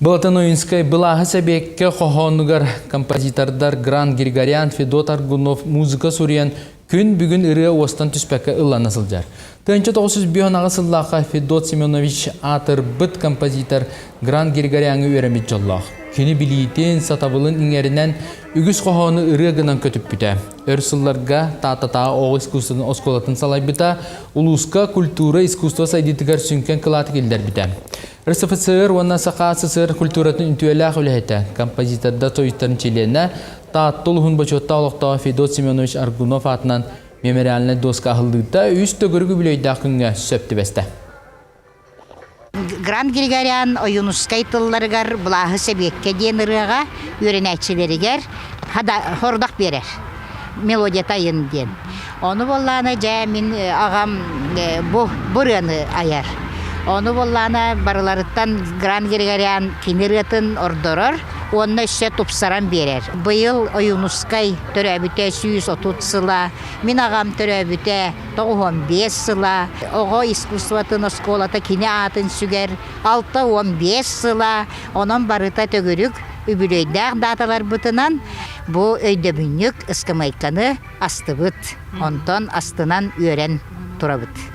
Былатан Ойунскай былааһы сэбиэккэ хоһоонугар композитордар Гран Григорян, Федот Аргунов музыка суруйан күн бүгүн ырыа уостан түспэккэ ыллана сылдьар. 1958 сыллаахха Федот Семенович аатырбыт композитор Гран Григоряҥҥа үөрэммит дьоллоох. Кини билиитин, сатабылын иҥэринэн үгүс хоһоону ырыа гынан көтүппүтэ. Өр сылларга Тааттатааҕы оҕо искусствотын оскуолатын салайбыта, улууска культура, искусство сайдыытыгар сүҥкэн кылааты киллэрбитэ. РСФСР уонна Саха СССР культуратын үтүөлээх үлэһитэ, композитордар союзтарын чилиэнэ, Таатта улуһун бочуоттаах олохтооҕо Федот Семенович Аргунов аатынан мемориальнай доска аһыллыыта үс төгүрүк үбүлүөйдээх күҥҥэ сөп түбэстэ. Грант Григорян Ойуунускай тылларыгар Былааһы сэбиэккэ диэн ырыаҕа үөрэнээччилэригэр хордох биэрэр. Мелодията айын диэн. Ону буоллаана дьэ мин аҕам бу бу ырыаны айар. Ону буоллаана барыларыттан Гран Григорян кини ырыатын ордорор уонна өссө тупсаран биэрэр. Быйыл Ойуунускай төрөөбүтэ 130 сыла, мин аҕам төрөөбүтэ 95 сыла, оҕо искусствотын оскуолата кини аатын сүгэр 65 сыла, онон барыта төгүрүк үбүлүөйдээх дааталарбытынан бу өйдөбүнньүк ыскамыайканы астыбыт, онтон астынан үөрэн турабыт.